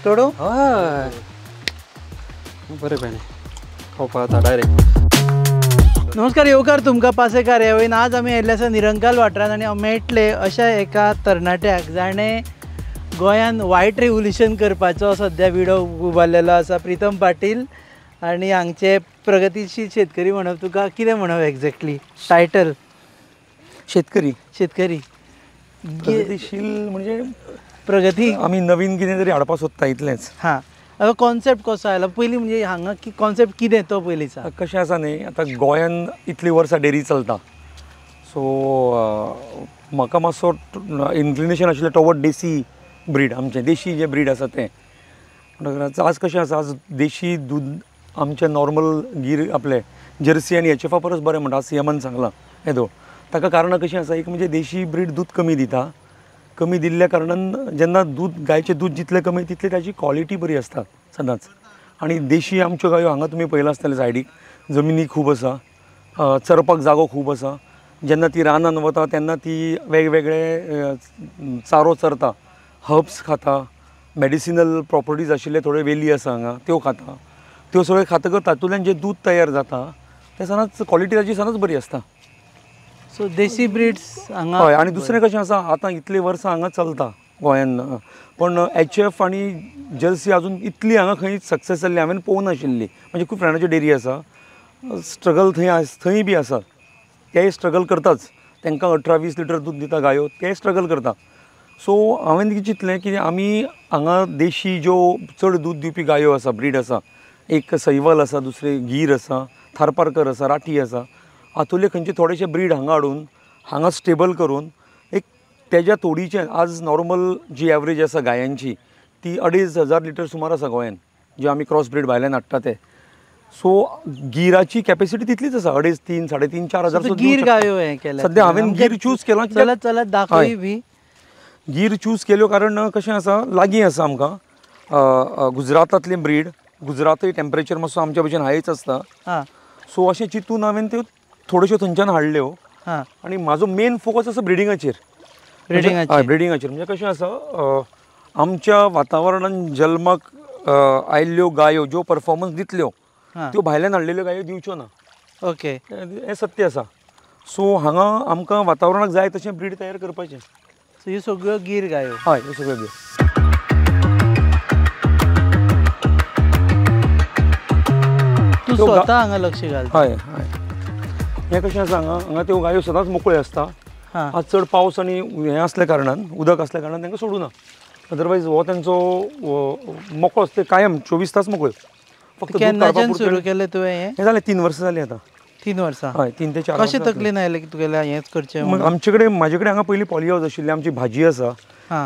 उक्तडो? हय बरें भेणे खावपाक जाता डायरेक्ट. नमस्कार येवकार तुमकां पासेकार ह्या वयन. आज आमी आयिल्ले आसा निरंकाल वाठारांत आनी हांव मेळटले अशा एका तरणाट्याक जाणें गोंयान वायट रेव्होल्युशन करपाचो सद्या विडो उबारलेलो आसा, प्रितम पाटील. आनी हांगचे प्रगतीशील शेतकरी म्हणप तुका कितें म्हणप एक्झॅक्टली टायटल? शेतकरी. शेतकरी प्रगतीशील म्हणजे प्रगती आमी नवीन कितें तरी हाडपाक सोदता इतलेंच. हां, कॉन्सेप्ट कसो आयलो पयलीं, म्हणजे हांगा कॉन्सेप्ट कितें तो पयलीं सांग. कशें आसा न्ही, आतां गोंयान इतलीं वर्सां डेरी चलता, सो म्हाका मातसो इन्क्लिनेशन आशिल्लें टॉवर्ड देसी ब्रीड, आमचें देशी जें ब्रीड आसा तें. म्हणटकच आज कशें आसा, आज देशी दूद आमचें नॉर्मल गीर आपलें जर्सी आनी एचएफा परस बरें म्हणटा, आज सीएमान सांगलां येदो. ताका कारणां कशीं आसा, एक म्हणजे देशी ब्रीड दूद कमी दिता, कमी दिल्ल्या कारणान जेन्ना दूद गायचें दूद जितलें कमी तितलें ताची क्वॉलिटी बरी आसता सदांच. आनी देशी आमच्यो गायो हांगा तुमी पळयलां आसतलें सायडीक जमिनी खूब आसा, चरपाक जागो खूब आसा. जेन्ना ती रानान वता तेन्ना ती वेगवेगळे चारो चरता, हर्ब्स खाता, मेडिसिनल प्रॉपर्टीज आशिल्ले थोड्यो वेली आसा हांगा त्यो खाता. त्यो सगळ्यो खातकच तातूंतल्यान जें दूद तयार जाता तें सदांच क्वॉलिटी ताची सदांच बरी आसता. सो देसी ब्रिड्स हांगा. हय, आनी दुसरें कशें आसा, आतां इतलीं वर्सां हांगा चलता गोंयान, पण एच एफ आनी जर्सी आजून इतली हांगा खंय सक्सेस जाल्ली हांवें पळोवंक नाशिल्ली. म्हणजे खूब फ्रेंडाच्यो डेरी आसा, स्ट्रगल थंय थंय बी आसा, तेय स्ट्रगल करताच. तांकां 18-20 लिटर दूद दिता गायो, तेय स्ट्रगल करता. सो हांवें कितें चिंतलें की आमी हांगा देशी ज्यो चड दूद दिवपी गायो आसा, ब्रीड आसा, एक सैवाल आसा, दुसरें गीर आसा, थारपारकर आसा, राठी आसा, हातूंतले खंयचे थोडेशे ब्रीड हांगा हाडून हांगा स्टेबल करून एक तेज्या तोडीचें आज नॉर्मल जी एवरेज आसा गायांची ती 2500 लिटर सुमार आसा गोंयान, जे आमी क्रॉस ब्रीड भायल्यान हाडटा ते. सो गिराची कॅपेसिटी तितलीच आसा, 2.5, 3, 3.5, 4 हजार. गीर गायो हें केलें सद्या हांवें, गीर चूज केलां. चलत चलत दाखय बी गीर चूज केल्यो कारण कशें आसा, लागीं आसा आमकां गुजरातांतली ब्रीड, गुजरातय टेम्परेचर मातसो आमच्या भशेन हायच आसता. सो अशें चिंतून हांवें त्यो थोड्योश्यो थंयच्यान हाडल्यो. आनी म्हाजो मेन फोकस आसा ब्रिडींगाचेर. हय, ब्रिडींगाचेर. म्हणजे कशें आसा, आमच्या वातावरणान जल्माक आयिल्ल्यो गायो ज्यो परफॉर्मन्स दितल्यो त्यो भायल्यान हाडलेल्यो गायो दिवच्यो ना. ओके, हें सत्य आसा. सो हांगा आमकां वातावरणाक जाय तशें ब्रीड तयार करपाचें. सो ह्यो सगळ्यो गीर गायो? हय, ह्यो सगळ्यो गीर. तूं स्वता हांगा लक्ष घालता? हय हय. हें कशें आसा, हांगा हांगा त्यो गायो सदांच मोकळ्यो आसता. आज चड पावस आनी हें आसल्या कारणान, उदक आसल्या कारणान तांकां सोडूना, अदरवायज हो तांचो मोकळो आसता कायम 24 तास मोकळ्यो. फक्त केन्नाच्यान सुरू केलें तुवें हें? हें जालें 3 वर्सां जालीं आतां. 3 वर्सां? हय, 3 ते 4. कशें तकलेन आयलें की तुगेलें हेंच करचें? आमचे कडेन, म्हाजे कडेन हांगा पयलीं पॉली हावज आशिल्ली, आमची भाजी आसा.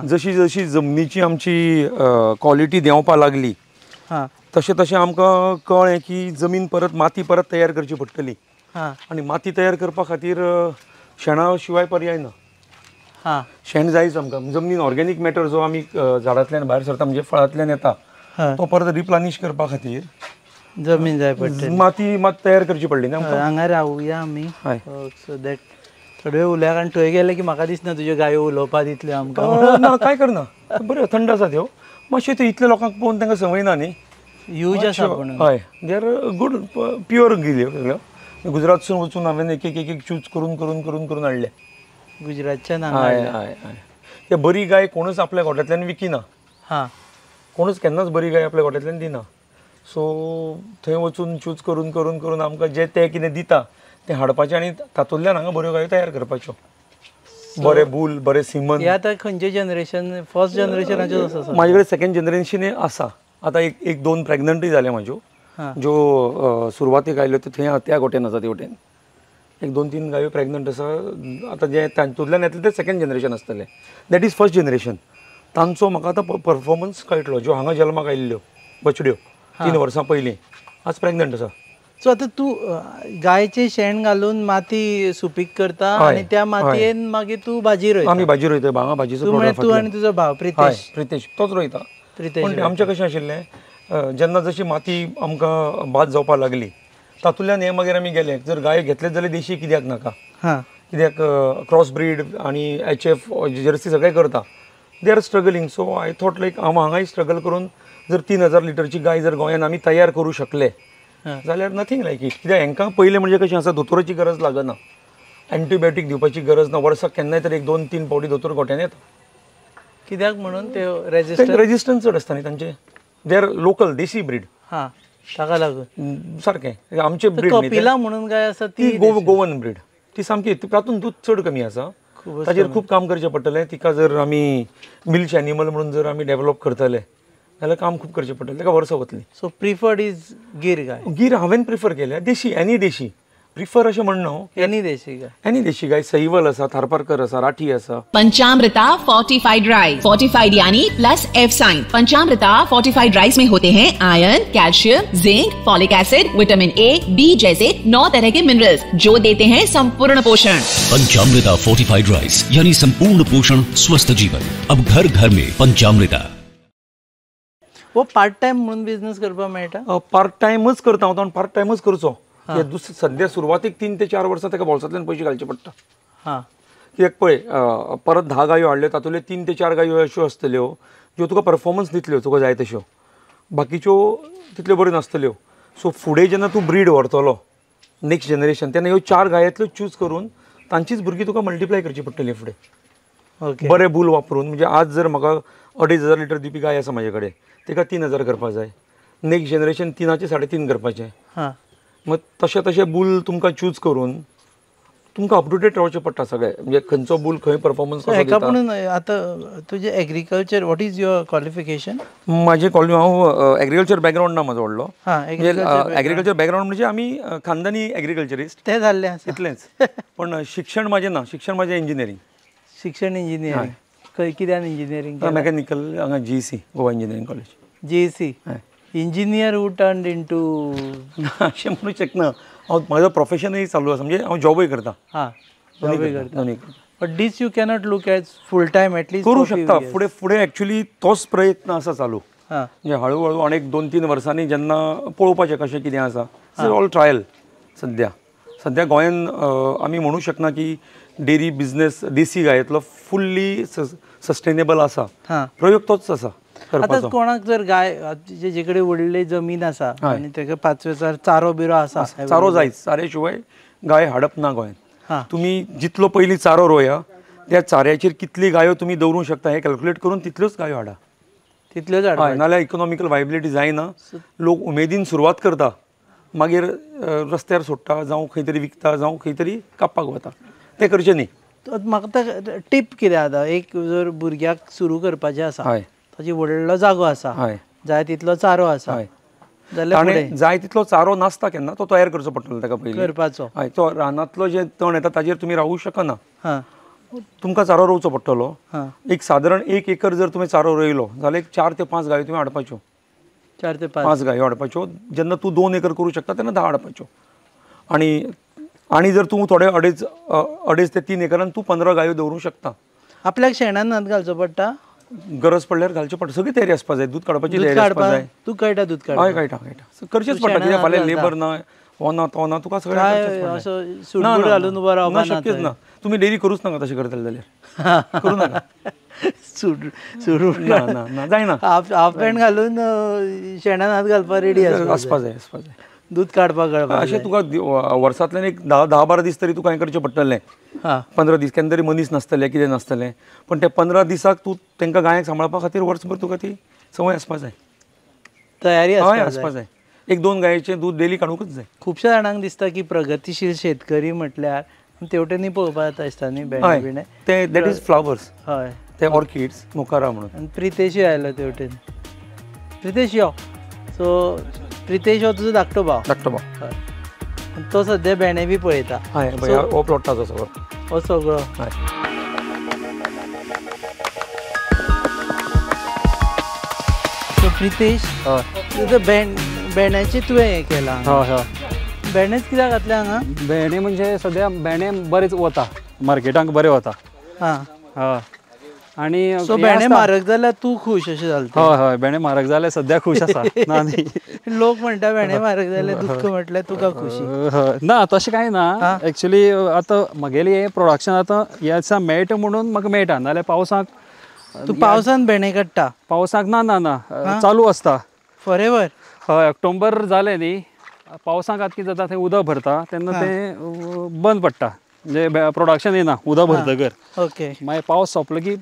जशी जशी जमनीची आमची क्वॉलिटी देंवपाक लागली तशें तशें आमकां कळ्ळें की जमीन परत, माती परत तयार करची पडटली. आनी माती तयार करपा खातीर शेणा शिवाय पर्याय ना. शेण जायच आमकां. जमनीन ऑर्गेनीक मॅटर जो आमी झाडांतल्यान भायर सरता, म्हणजे फळांतल्यान येता, तो परत रिप्लानिश करपा खातीर जमीन जाय पडटली, माती मात तयार करची पडली. हांगा रावया आमी, सो that थोडे वेळ उलया, कारण थंय गेले की म्हाका दिसना तुज्यो गायो उलोवपा दितल्यो आमकां. ना, कांय करना, बऱ्यो थंड आसा त्यो. मातश्यो त्यो इतल्या लोकांक पळोवन तांकां संवय ना न्ही, ह्यूज आसा. हय, they are good pure गिल्यो सगळ्यो. गुजरातसून वचून हांवें एक एक एक चूज करून करून करून करून हाडले गुजरातच्यान. हय हय हय. ते बरी गाय कोणूच आपल्या गोठ्यांतल्यान विकिना, कोणूच केन्नाच बरी गाय आपल्या गोठ्यांतल्यान दिना. सो थंय वचून चूज करून करून करून आमकां जें तें कितें दिता तें हाडपाचें आनी तातूंतल्यान हांगा बऱ्यो गायो तयार करपाच्यो. बरें बूल, बरें सिमन. हें आतां खंयचें जनरेशन? फर्स्ट जनरेशनाचें आसा म्हाजे कडेन, सेकेंड जनरेशन आसा आतां. एक 2 प्रेग्नंटूय जाले म्हाज्यो, ज्यो सुरवातेक आयल्यो त्यो थंय त्या गोट्यान आसा, ते वटेन 1, 2, 3 गायो प्रेग्नंट आसा आतां. जें तातूंतल्यान येतलें तें सेकेंड जनरेशन आसतलें, that is first generation. तांचो म्हाका आतां परफॉर्मन्स कळटलो, ज्यो हांगा जल्माक आयिल्ल्यो बछड्यो 3 वर्सां पयलीं आज प्रेग्नंट आसा. सो आतां तूं गायचें शेण घालून माती सुपीक करता आनी त्या मातयेन मागीर तूं भाजी रोयता? आमी भाजी रोयता हांगा, भाजीचो प्रोडक्ट. तूं आनी तुजो भाव प्रितेश? प्रितेश तोच रोयता. पूण आमचें कशें आशिल्लें, जेन्ना जशी माती आमकां बाद जावपाक लागली तातूंतल्यान हें मागीर आमी गेले, जर गाय घेतले जाल्यार देशी कित्याक नाका, कित्याक क्रॉस ब्रीड आनी एच एफ जर्सी सगळें करता, They are struggling. So I thought like हांव हांगाय स्ट्रगल करून जर 3000 लिटरची गाय जर गोंयान आमी तयार करूं शकले जाल्यार नथींग लायक it. कित्याक हांकां पयलें म्हणजे कशें आसा, दोतोराची गरज लागना, एंटीबायोटीक दिवपाची गरज ना. वर्साक केन्नाय तर 1-2-3 फावटी दोतोर गोट्यान येता. कित्याक म्हणून ते रेजिस्टन्स चड आसता न्ही तांचे. They are local desi breed. हां, ताका लागून सारकें आमचे ब्रीड. कपिला म्हणून गाय आसा ती गोवन ब्रीड, ती सामकी तातूंत दूद चड कमी आसा, ताचेर खूब काम करचें पडटलें. तिका जर आमी मिल्च एनिमल म्हणून जर आमी डेवलप करतले जाल्यार काम खूब करचें पडटलें, ताका वर्सां वतलीं. सो प्रिफर्ड is Gir गाय. गीर हांवें प्रिफर केल्या, देशी, एनी देशी प्रिफर अशें म्हणना, एनी देशी गाय. एनी देशी गाय सहीवल आसा, थारपारकर आसा, राठी आसा. पंचामृता फोर्टिफाइड राइस, फोर्टिफाइड यानी plus F sine. पंचामृता fortified rice में होते हैं iron, calcium, zinc, folic acid, vitamin A, B जैसे 9 तरह के मिनरल्स जो देते हैं संपूर्ण पोषण. पंचामृता फोर्टिफाइड राइस यानी संपूर्ण पोषण, स्वस्थ जीवन, अब घर घर में पंचामृता. वो पार्ट टाइम म्हणून बिझनेस करपाक मेळटा? पार्ट टायमच करता हांव, पार्ट टायमच करचो. दुसरें सद्या सुरवातीक 3 ते 4 वर्सां ताका बोल्सांतल्यान पयशे घालचे पडटा. हां, कित्याक पळय परत 10 गायो हाडल्यो तातूंतल्यो 3 ते 4 गायो अश्यो आसतल्यो ज्यो तुका परफॉर्मन्स दितल्यो तुका जाय तश्यो, बाकीच्यो तितल्यो बऱ्यो नासतल्यो. सो फुडें जेन्ना तूं ब्रीड व्हरतलो नेक्स्ट जनरेशन, तेन्ना ह्यो 4 गायांतल्यो चूज करून तांचीच भुरगीं तुका मल्टिप्लाय करची पडटली फुडें. ओके, बरे बूल वापरून. म्हणजे आज जर म्हाका 2500 लिटर दिवपी गाय आसा म्हाजे कडेन, तिका 3000 करपाक जाय. नेक्स्ट जनरेशन 3 3.5 करपाचें. हां, मग तशें तशें बुल तुमकां चूज करून तुमकां अप टू डेट रावचें पडटा सगळें. म्हणजे खंयचो बुल खंय परफॉर्मन्स कसो दिता. म्हणून आतां तुजें agriculture, what is your qualification? म्हाजें हांव एग्रीकल्चर बॅकग्रावंड ना म्हजो व्हडलो. हां, एग्रीकल्चर बॅकग्रावंड म्हणजे आमी खानदानी एग्रीकल्चरिस्ट तें जाल्लें आसा इतलेंच. पण शिक्षण म्हाजें ना, शिक्षण म्हाजें इंजिनियरींग. शिक्षण इंजिनियरींग. खंय कित्यान इंजिनियरींग? मॅकॅनिकल हांगा GEC, Goa engineering college. GEC. Engineer who turned into अशें म्हणूं शकना. हांव म्हजो प्रोफेशनय चालू आसा, म्हणजे हांव जॉबूय करता. हां, जॉबूय करता. But this you cannot look as full time at least. करूं शकता फुडें फुडें. एक्चुली तोच प्रयत्न आसा चालू. हां, म्हणजे हळू हळू आनी 2-3 वर्सांनी जेन्ना पळोवपाचें कशें कितें आसा. It's all trial. सद्या सद्या गोंयान आमी म्हणूं शकना की डेरी बिजनेस देसी गायेंतलो फुल्ली सस्टेनेबल आसा. प्रयोग तोच आसा. आतां कोणाक जर गाय जेचे कडेन व्हडली जमीन आसा आनी ताका पाचवेचार चारो बिरो आसा, चारो जायच, चाऱ्या शिवाय गाय हाडप ना गोंयांत. तुमी जितलो पयलीं चारो रोया त्या चाऱ्याचेर कितली गायो तुमी दवरूंक शकता हें कॅल्क्युलेट करून तितल्योच गायो हाडा, तितल्योच हाडा. नाल्यार इकॉनॉमिकल वायबिलिटी जायना. लोक उमेदीन सुरवात करता, मागीर रस्त्यार सोडटा, जावं खंय तरी विकता, जावं खंय तरी कापपाक वता. तें करचें न्ही. म्हाका टीप कितें आतां, एक जर भुरग्याक सुरू करपाचें आसा, ताची व्हडलो जागो आसा, जाय तितलो चारो आसा, जाल्यार जाय तितलो चारो नासता केन्ना, तो तयार करचो पडटलो ताका पयलीं करपाचो. हय, तो रानांतलो जे तण येता ताजेर तुमी रावूं शकना, तुमकां चारो रोवचो पडटलो. एक सादारण 1 एकर जर तुमी चारो रोयलो जाल्यार 4 ते 5 गायो तुमी हाडपाच्यो. 4 ते 5 गायो हाडपाच्यो. जेन्ना तूं 2 एकर करूं शकता तेन्ना 10 हाडपाच्यो. आनी आनी जर तूं थोडे 2.5 ते 3 एकरान तूं 15 गायो दवरूंक शकता. आपल्याक शेणान हात घालचो पडटा, गरज पडल्यार घालचें पडटा. सगळी तयारी आसपा जाय, दूद काडपाची तयारी आसपा जाय. तूं कळटा दूद काडपाक? हय, कळटा कळटा, करचेंच पडटा. कित्याक फाल्यां लेबर ना, हो ना तो ना, तुका सगळें घालून उबो रावपाक शक्यच ना. तुमी डेरी करूच नाका तशें करतले जाल्यार, करूं नाका. ना ना जायना. हाफ पॅन्ट घालून शेणान हात घालपाक रेडी आसपा जाय, आसपा जाय. दूद काडपाक कळपाक अशें तुका वर्सांतल्यान एक 10-12 दीस तरी तुका हें करचें पडटलें. 15 दीस केन्ना तरी मनीस नासतले, कितें नासतलें, पण ते 15 दिसाक तूं तांकां गायक सांबाळपा खातीर वर्सभर तुका ती संवय आसपा जाय, तयारी आसपा जाय. 1-2 गायेचें दूद डेली काडूंकच जाय. खुबश्या जाणांक दिसता की प्रगतीशील शेतकरी म्हटल्यार तेवटेनूय पळोवपाक जाता दिसता न्ही, भेंडे बिणे ते, that is flowers. हय, ते ऑर्किड्स मोकारा म्हणून. आनी प्रितेशूय आयलो तेवटेन. प्रितेश यो. सो प्रितेश हो तुजो धाकटो भाव. धाकटो भाव. हय, तो सद्या भेंडे बी पळयता. हय, हो प्लॉट ताजो सगळो, हो सगळो. हय. सो प्रितेश, तुजो भेंड्याचें तुवें हें केलां. हय हय. भेंडेच कित्याक घातले हांगा? भेंडे म्हणजे सद्या भेंडे बरेच वता मार्केटाक, बरे वता. हां हय. आनी सो भेंडे म्हारग जाल्यार तूं खूश अशें जालें? हय हय, भेंडे म्हारग जाल्यार सद्या खूश आसा. ना न्ही, लोक म्हणटा भेंडे म्हारग जाल्यार दुख्ख म्हटल्यार तुका खुशी. ना तशें कांय ना. एक्चुली आतां म्हगेलें हें प्रोडक्शन आतां ह्या दिसा मेळटा म्हणून म्हाका मेळटा, नाल्यार पावसाक तूं पावसान भेंडे काडटा? पावसाक ना ना ना, चालू आसता फॉरेवर. हय, ऑक्टोबर जालें न्ही पावसाक आतां कितें जाता थंय उदक भरता तेन्ना तें बंद पडटा, म्हणजे प्रोडक्शन येना उदक भरतकर. ओके, मागीर पावस सोंपलो की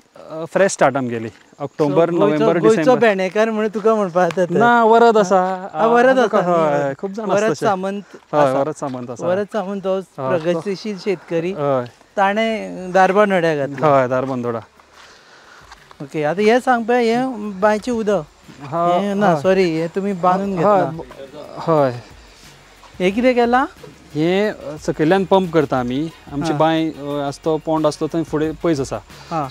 फ्रेश स्टार्ट आमगेली ऑक्टोबर नोव्हेंबर डिसेंबर. भेंडेकार म्हणून तुका म्हणपाक जाता? ना, वरद आसा. वरद आसा, खूब जाण वरद सामंत. हय, वरद सामंत आसा. वरद सामंत हो प्रगतीशील शेतकरी, ताणें धारबांदोड्या घातला. हय, धारबांदोडा. ओके, आतां हें सांग पळय, हें बांयचें उदक ना, सॉरी, हें तुमी बांदून घेतलां. हय, हें कितें केलां? हें सकयल्यान पंप करता आमी. आमची बांय आसा तो पोंड आसतो थंय फुडें पयस आसा,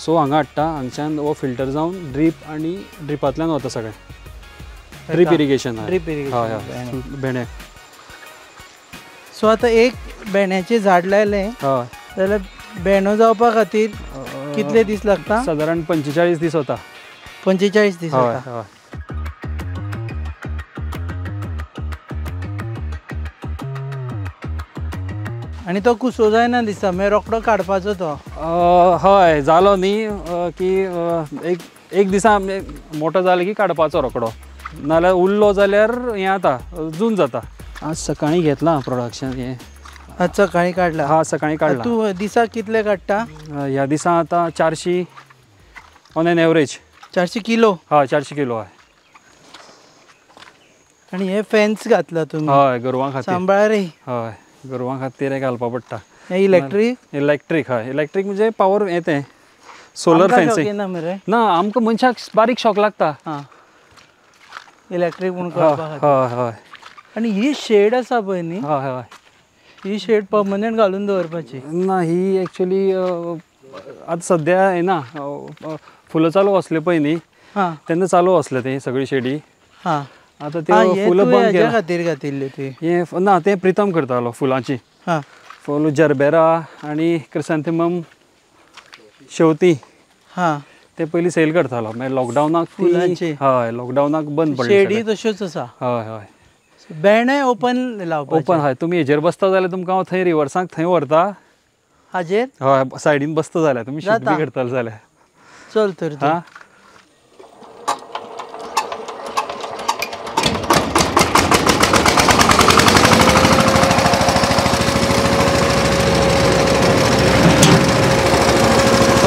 सो हांगा हाडटा, हांगच्यान हो फिल्टर जावन ड्रीप आनी ड्रिपांतल्यान वता सगळें. Drip irrigation. Drip irrigation. हय हय, भेंडे. सो आतां एक भेंड्याचें झाड लायलें जाल्यार भेंडो जावपा खातीर कितले दीस लागता? सादारण 45 दीस वता. 45 दीस वता. आनी तो कुसो जायना दिसता, मागीर रोकडो काडपाचो तो. हय, जालो न्ही की एक दिसा मोटो जालो की काडपाचो रोकडो, नाल्यार उरलो जाल्यार हें जाता, जून जाता. आज सकाळीं घेतलां प्रोडक्शन हें. आज सकाळीं काडलां? हा, सकाळीं काडलां. तूं दिसाक कितले काडटा? ह्या दिसा आतां 400 ऑन एन एवरेज. 400 किलो? हय, 400 किलो. हय. आनी हे फेन्स घातला तुमी? हय, गोरवां खातीर. सांबाळ रे. हय, गोरवां खातीर हें घालपा पडटा. हें इलेक्ट्रीक? इलेक्ट्रीक, हय. इलेक्ट्रीक म्हणजे पावर हें तें सोलर फेन्सिंग. ना, आमकां मनशाक बारीक शॉक लागता. हां, इलेक्ट्रीक म्हूण कळपा खातीर. हय हय. आनी ही शेड आसा पळय न्ही? हय हय, ही शेड परमनंट घालून दवरपाची ना. ही एक्चुअली आतां सद्या येना, फुलां चालू आसल्यो पळय न्ही तेन्ना चालू आसलें तें सगळी शेडी. हां, आतां ते फुलां बंद केला खातीर घातिल्ली ती. हें ना, तें प्रितम करतालो फुलांची. हां, फुल जरबेरा आनी क्रिसेंथेमम, शेवती. हां, ते पयलीं सेल करतालो. मागीर लॉकडावनाक फुलांची. हय, लॉकडावनाक बंद पडली शेडी. तश्योच आसा. हय हय, भेंडे ओपन लावपाचे. ओपन. हय, तुमी हेजेर बसता जाल्यार तुमकां हांव थंय रिवर्साक थंय व्हरता. हाजेर? हय, सायडीन बसता जाल्यार तुमी शूट बी करतले जाल्यार. चल तर. हां,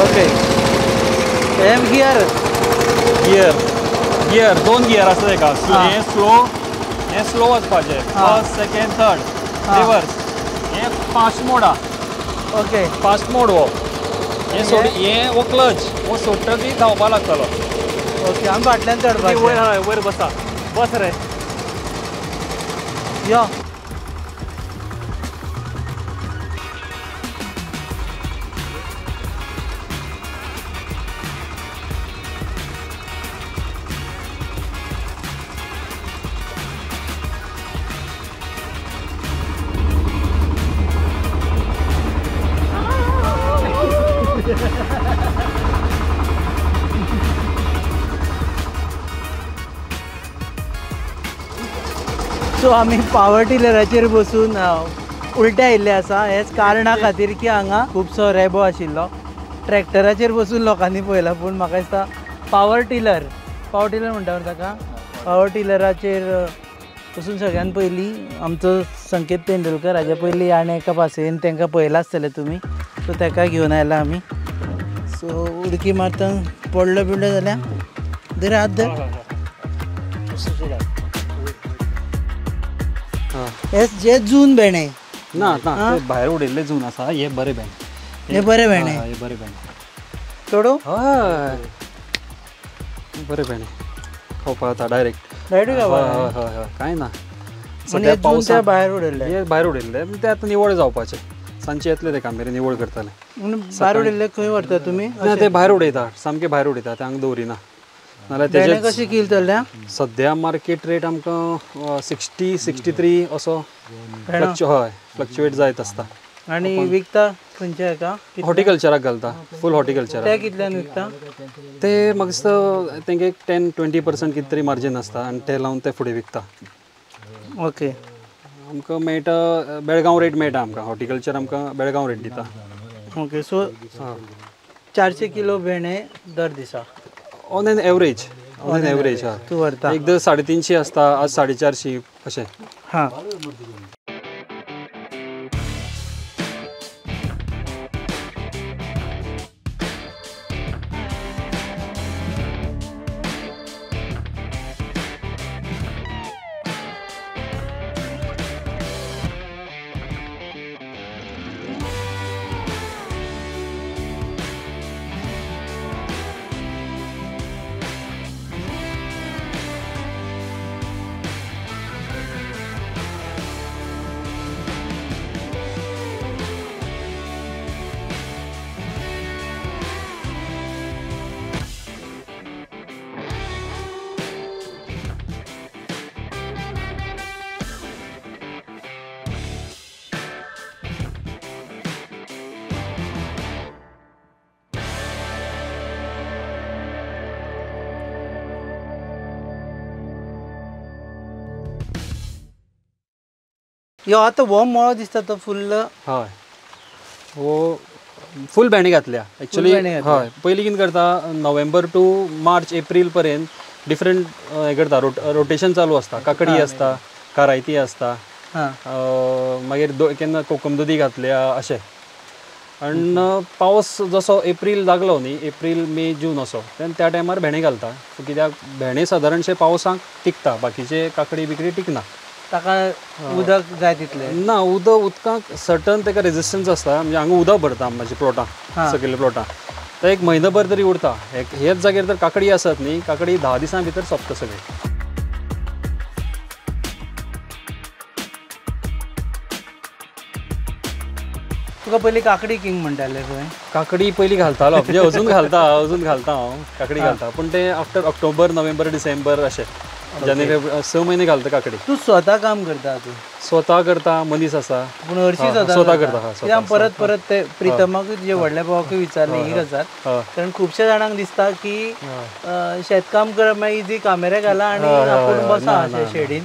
ओके. एम गियर गियर गियर दोन गियर आसता तेका. हें स्लो, हें स्लो वचपाचें, फर्स्ट सेकेंड थर्ड रिवर्स. हें फास्ट मोड आहा. ओके, फास्ट मोड हो. हें सोड, हें हो क्लच हो सोडटकीर धांवपा लागतलो. ओके, आमी फाटल्यान चडपाचें. वयर, हय, वयर बसा, बस रे. यो, सो आमी पावर टिलराचेर बसून उलटे आयिल्ले आसा. हेच कारणा खातीर की हांगा खुबसो रेबो आशिल्लो. ट्रॅक्टराचेर बसून लोकांनी पळयला, पूण म्हाका दिसता पावर टिलर, पावर टिलर म्हणटा ताका, पावर टिलराचेर बसून सगळ्यान पयलीं आमचो संकेत तेंडुलकर हाज्या पयलीं आनी एका पासयेन तांकां पळयलां आसतलें तुमी. सो ताका घेवन आयला आमी. सो उडकी मारता पडलो बिडलो जाल्यार धर हात धर. हे जे जून भेंडे ना ना, भायर उडयल्ले जून आसा. हे बरे भेंडे, हे बरे भेंडे, हे बरे भेंडे तोडू. हय, बरे भेंडे खावपा जाता डायरेक्ट. डायरेक्ट हय हय हय, कांय ना. सद्या पावसा भायर उडयल्ले, हे भायर उडयल्ले ते आतां निवळ जावपाचे. सांजचे येतले ते कामेरी निवळ करतले. भायर उडयल्ले खंय व्हरता तुमी? ना, ते भायर उडयता, सामके भायर उडयता, ते हांगा दवरिना. नाल्यार तेजे कशें कील चल्ल्या सद्या मार्केट रेट आमकां 60 63 असो हय फ्लक्च्युएट जायत आसता. आनी विकता खंयच्या हेका? हॉर्टिकल्चराक घालता, फूल हॉर्टिकल्चराक. ते कितल्यान विकता? ते म्हाका दिसता तेंगे 10-20% कितें तरी मार्जीन आसता आनी ते लावन ते फुडें विकता. ओके, आमकां मेळटा बेळगांव रेट मेळटा आमकां. हॉर्टिकल्चर आमकां बेळगांव रेट दिता. ओके, सो 400 किलो भेंडे दर दिसा. On an average, on an average तूं व्हरता. एकदां 350 आसता, आज 450 अशें. हां यो आतां हो मळो दिसता तो फुल्ल. हय हो फूल भेंडे घातल्या एक्चुअली. हय पयलीं कितें करता नोव्हेंबर टू मार्च एप्रील पर्यंत डिफरंट हें करता, रोटेशन चालू आसता. काकडी आसता, कारायती आसता, मागीर केन्ना कोकम दुदी घातल्या अशें. आनी पावस जसो एप्रील लागलो न्ही, एप्रील मे जून असो, तेन्ना त्या टायमार भेंडे घालता. कित्याक भेंडे सादारणशे पावसाक टिकता, बाकीचे काकडी बिकडी टिकना. ताका उदक जाय तितलें ना, उदक उदकाक सर्टन ताका रेजिस्टन्स आसता. म्हणजे हांगा उदक भरता म्हाजे प्लॉटां, सकयल्या प्लॉटां, तर एक म्हयनोभर तरी उरता. हेच जाग्यार तर काकडी आसत न्ही, काकडी 10 दिसां भितर सोंपता सगळी. तुका पयलीं काकडी किंग म्हणटाले खंय? काकडी पयलीं घालतालो, म्हणजे अजून घालता, अजून घालता हांव काकडी घालता, पूण ते आफ्टर ऑक्टोबर नोव्हेंबर डिसेंबर अशें जानेवारी 6 म्हयने घालता काकडी. तूं स्वता काम करता? तूं स्वता करता, मनीस आसा पूण हरशीं स्वता करता. कित्याक परत परत ते प्रितमाकूय तुजे व्हडल्या भावाकूय विचारलें ही गजाल, कारण खुबश्या जाणांक दिसता की शेतकाम करप मागीर इजी, कामेऱ्या घाला आनी आपूण बसा अशें शेडीन.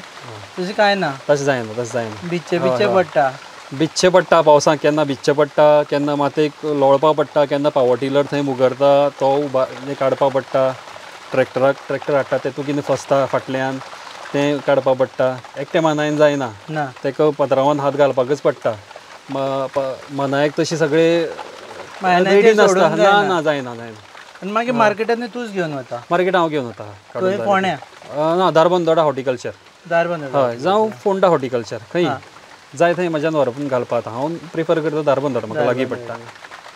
तशें कांय ना, तशें जायना, तशें जायना. भिजचें भिजचें पडटा, भिजचें पडटा पावसाक, केन्ना भिजचें पडटा, केन्ना मातयेक लोळपा पडटा, केन्ना पावर टिलर थंय मुगरता तो काडपा पडटा, ट्रॅक्टराक ट्रॅक्टर हाडटा तेतूंत कितें फसता फाटल्यान तें काडपा पडटा. एकटें मानायन जायना, ताका पत्रावान हात घालपाकच पडटा. मनायक तशी सगळे रेडी नासता. ना ना जायना जायना. आनी मागीर मार्केटांत तूंच घेवन वता? मार्केट हांव घेवन वता. फोंड्या? ना, धारबंदोडा हॉर्टिकल्चर. धारबंदोडा? हय, जावं फोंडा हॉर्टिकल्चर, खंय जाय थंय म्हज्यान व्हरून घालपाक. हांव प्रिफर करता धारबंदोडा, म्हाका लागीं पडटा.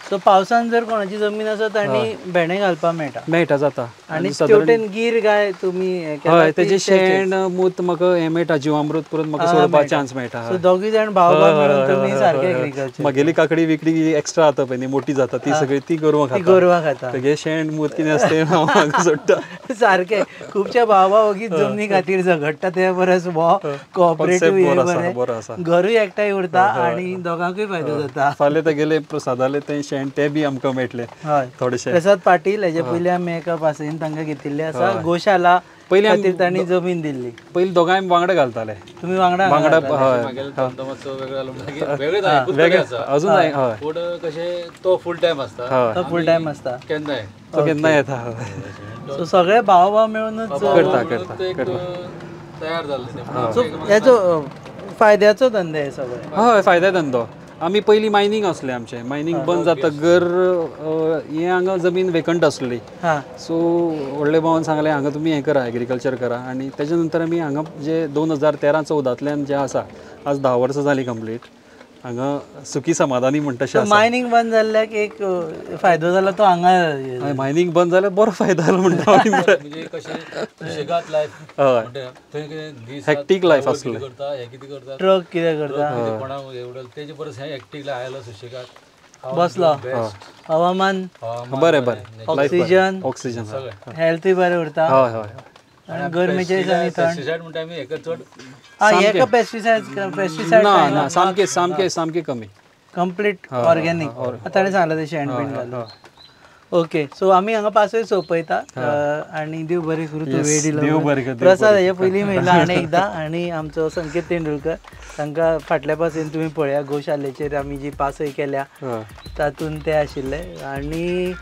सो पावसान जर कोणाची जमीन आसा तांणी भेंडे घालपाक मेळटा? मेळटा, जाता. आनी तेवटेन गीर गाय तुमी? हय, तेजें शेण मूत म्हाका हें मेळटा, जिवामृत करून म्हाका सोडपाक चान्स मेळटा. सो दोगूय जाण भाव भाव मेळून तुमी सारके एग्रीकल्चर. म्हगेली काकडी विकडी एक्स्ट्रा जाता पळय न्ही, मोठी जाता ती सगळी, ती गोरवां खाता. गोरवां खाता, तेगे शेण मूत कितें आसता तें हांव हांगा सोडटा. सारकें, खुबशे भाव भाव ओगीच जमनी खातीर झगडटा, ते परस हो कोऑपरेटीव बरो आसा, घरूय एकठांय उरता आनी दोगांकूय फायदो जाता. फाल्यां तेगेले प्रसादाले तें शेण ते बी आमकां मेळटलें थोडेशें. प्रसाद पाटील हेजे पयलीं आमी एका पासयेन तांकां घेतिल्लें आसा. गोशाला पयलीं खातीर तांणी जमीन दिल्ली. पयलीं दोगांय वांगडा घालताले. तुमी वांगडा? वांगडा, अजून पूण कशें तो फूल टायम आसता, तो फूल टायम आसता, केन्नाय तो केन्नाय येता. सो सगळे भाव भाव मेळूनच करता करता तयार जाल्ले. सो हेचो फायद्याचो धंदो हे सगळे? हय, फायद्या धंदो. आमी पयलीं मायनींग आसलें आमचें, मायनींग बंद जातकर हें हांगा जमीन वेकंट आसली. सो व्हडले भावान सांगलें हांगा तुमी हें करा, एग्रीकल्चर करा. आनी तेजे नंतर आमी हांगा जे 2013-14 जे आसा, आज 10 वर्सां जालीं कंप्लीट, हांगा सुखी समाधानी म्हणटा तशें. मायनींग बंद जाल्ल्याक एक फायदो जाला तो हांगा. मायनींग बंद जाल्यार बरो फायदो जालो म्हणटा. म्हणजे कशें सुशेगाद लायफ, हेक्टीक लायफ आसलें. ट्रक कितें करता, कोणाक तेजे परस हें हेक्टीक लायफ आयलो सुशेगाद बसलो. हवामान बरें बरें, ऑक्सिजन ऑक्सिजन हेल्थूय बरें उरता. हय हय. गरमेच्या दिसांनी पेस्टिसायड म्हणटा आमी हेका चड हेका पेस्टिसायड पेस्टिसायड ना ना, सामके सामके सामके कमी, कंप्लीट ऑर्गेनीक. ताणें सांगलें तें शेण बीन घालून. ओके, सो आमी हांगा पासय सोंपयता आनी देव बरें करूं, तूं वेळ दिलो. प्रसाद हेजे पयलीं मेळ्ळा आनी एकदां. आनी आमचो संकेत तेंडुलकर तांकां फाटल्या पासयेन तुमी पळया, गोशालेचेर आमी जी पासय केल्या तातूंत ते आशिल्ले. आनी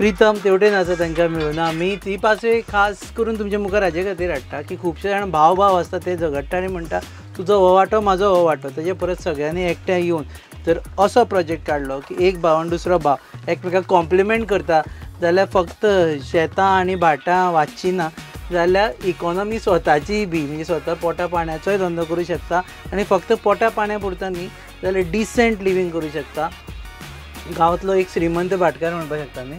प्रितम तेवटेन आसा तांकां मेळून आमी ती पासय खास करून तुमच्या मुखार हाजे खातीर हाडटा की खुबशे जाण भाव भाव आसता ते झगडटा आनी म्हणटा तुजो हो वांटो म्हाजो हो वांटो. तेजे परत सगळ्यांनी एकठांय येवन तर असो प्रोजेक्ट काडलो की एक भाव आनी दुसरो भाव एकमेकाक कॉम्प्लिमेंट करता जाल्यार फक्त शेतां आनी भाटां वाचची ना जाल्यार इकॉनॉमी स्वताची बी म्हणजे स्वता पोटा पाण्याचोय धंदो करूं शकता आनी फक्त पोटा पाण्या पुरता न्ही जाल्यार डिसेंट लिवींग करूं शकता. गांवांतलो एक श्रीमंत भाटकार म्हणपाक शकता न्ही,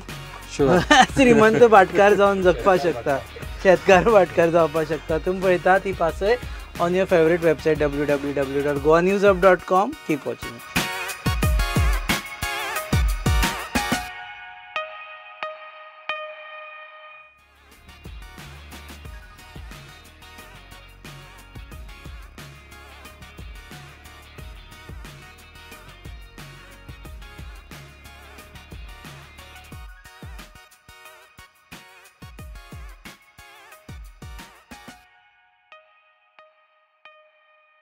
श्रीमंत भाटकार जावन जगपाक शकता, शेतकार भाटकार जावपाक शकता. तुमी पळयता ती पासय on your favourite website www.goanewshub.com. Keep watching.